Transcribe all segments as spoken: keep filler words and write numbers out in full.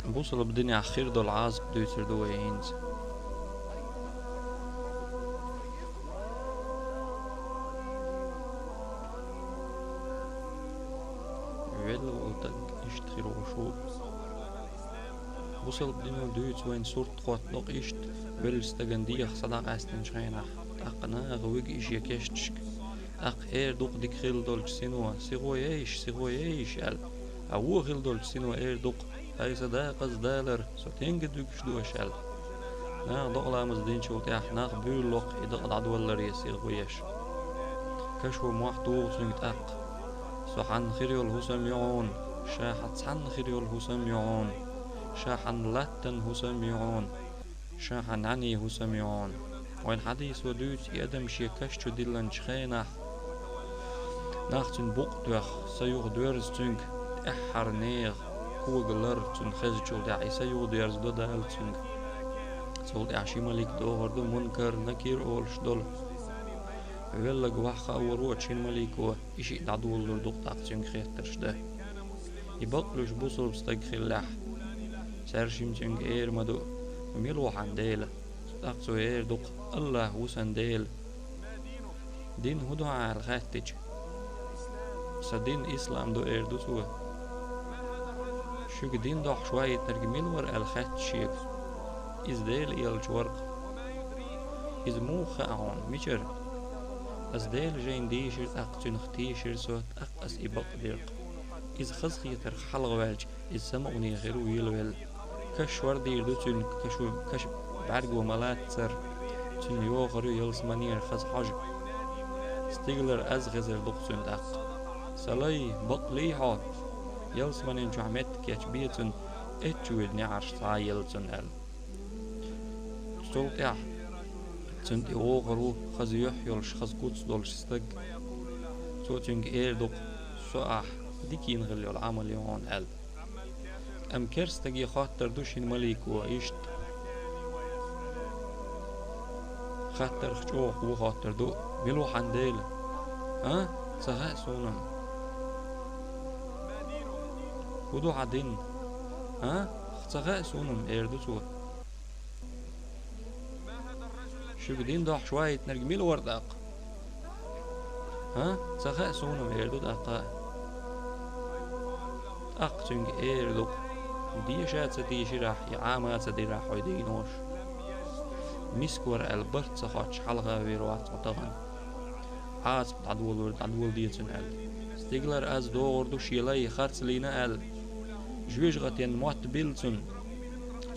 Бусалба динехь хир долу Ӏазап дуьйцур ду вай хӀинца. Велла волу стаг иштта хир волуш ву. Бусалба дино дуьйцу вайн сурт хоттадо-кх иштта, веллачу стагана дехьа схьа дӀакъаьстинчу хенахь, тӀаккха наха вуьгу и шен кешташка. ТӀаккха эр ду-кх дика хилла долчу сино: «Сихо ейша, сихо ейша», — аьлла. Ткъа вон хилла долчу сино эр ду-кх: «ХӀай сан декъаза далар, со стенга дуьгуш ду аш?» — аьлла. Наха докъа ламаз динчул тӀаьхьа нах буьйлало-кх и дакъа дӀадолларе сихо еш. Кашо мохь туху цуьнга тӀаккха: «Со хьанна хир йолу хӀусам ю хьуна, ша хьан цхьанна хир йолу хӀусам ю хьуна, ша хьан латтан хӀусам ю хьуна, ша хьан нӀаьний хӀусам ю хьуна». Вайн хьадисо дуьйцу и адам шен каш чу диллинчу хенахь, нах цуьнан букъ тоьхна, са юха доьрзу цуьнга тӀаьххьара нехан кога лар цунна хезначул тӀаьхьа, и са юха доьрзадо Дала цуьнга. Цул тӀаьхьа ши малик догӀур ду, Мункар, Накир олуш долу. Велларг ваха хаа вара шина малико, и шиъ дӀадолалур ду-кх тӀаккха цуьнга хеттарш дан. И бакълуьйш бусалба стаг хиллехь, цаьршимма цуьнга эр ма ду: «Мила ву хьан Дела?» ТӀаккха цо эр ду-кх: «АллахӀ ву сан Дела». «Дин хӀун ду хьан?» — аьлла хаьттича: «Сан дин ислам ду», — эр ду цо. «Шуьга дин дохьуш ваийтинарг мила вара?» — аьлла хаьттича шега: «Иза Дела элча вара-кх». «Иза муха хаьа хьуна, мичара?» «Аса Дела жайна дийшира, тӀаккха цуьнах тийшира со, тӀаккха аса и бакъдира-кх. Иза хазахетарх хьалхаваьлча, иза самукъане хир ву велавелла. Каш шор дийр ду цуьнан, каш, каш бӀаьрго ма лаццара. Цуьнан йохар ю ялсаманера хаза хьожа. Стигалара аз хезар ду-кх цуьнан тӀаккха. Сан лай, бакълий хьо? Ялсаманин чохь меттиг кечбе цунна, эчча вуьйр неӀарш схьа а елла цунна», — аьлла. Цул тӀаьхьа цунна тӀе вогӀур ву хаза юьхь йолуш, хаза куц долуш стаг. Цо цуьнга эр ду-кх: «Со ахь дика йина хилла йолу Ӏамал ю хьуна», — аьлла. Амма керстаге хоттур ду шина малико иштта. Хаттарх чӀогӀа вон хоттур ду: «Мила ву хьан Дела? А? Ца хаьа суна-м. ХӀун ду хьан дин? А? Ца хаьа суна-м», — эр ду цо. «Шуьга дин дохьуш ваийтинарг мила вара тӀаккха? А? Ца хаьа суна-м», — эр ду тӀаккха. ТӀаккха цуьнга эр ду-кх: «Деша а ца тийшира ахь, и Ӏама а ца дира ахь хьо дийнош. Миска вара аьлла барт ца хоттуш хьалха вийр вац хьо тахана. Ӏазап дӀадолор дӀадоладе цунна», — аьлла. Стигалара аз догӀур ду шен лай харцлийна аьлла. Жоьжахатин мотт билла цунна.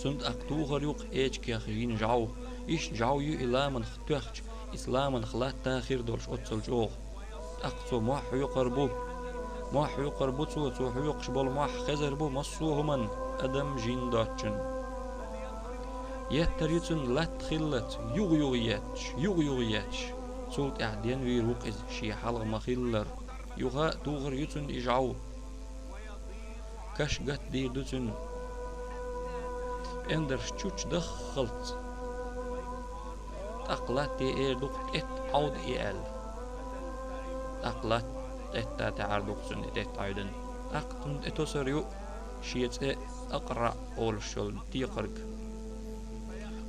Цунна тӀаккха тухур ю-кх эчигех йина жӀов. Иштта жӀов ю и ламанах тоьхча, и ламанах латта хир долуш оццул чӀогӀа. ТӀаккха цо мохь хьоькхур бу. Мохь хьоькхур бу цо, цо хьоькхуш болу мохь хезар бу массо а хӀуманна, адам, жин доцчунна. Еттар ю цунна латта хиллалц, югӀа-югӀа етташ, югӀа-югӀа етташ. Цул тӀаьхьа денвийр ву-кх иза шен хьалха ма-хиллара. Юха а тухур ю цунна и жӀов. Каш гатдийр ду цуьнан, пӀендарш чучча даххалц. ТӀаккха латте эр ду-кх: «ТӀетта Ӏовда и», — аьлла. ТӀаккха латта тӀетта таьӀар ду-кх цунна и тӀетта Ӏовдина. ТӀаккха цунна тӀе тосур ю шен цӀе Акъраъ олуш йолу текхарг.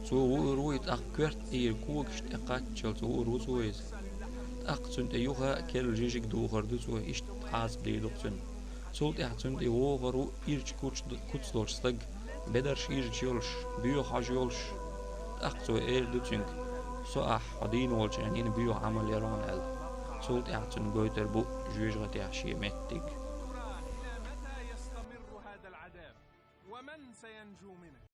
Цо вуур ву и, тӀаккха коьрта Ӏийра когаш тӀе кхаччалц вуур ву цо иза. ТӀаккха цунна тӀе юха а керла жижиг духур ду цо, иштта Ӏазап дийр ду-кх цунна. Цул тӀаьхьа цунна тӀе вогӀур ву ирча куц, куц долуш стаг, бедарш ирча йолуш, боьха хьожа йолуш. ТӀаккха цо эр ду цуьнга: «Со ахь хьо дийна волчу хенахь йина боьха Ӏамал яра хьуна», — аьлла. Цул тӀаьхьа цунна гойтур бу жоьжахатехь шен меттиг.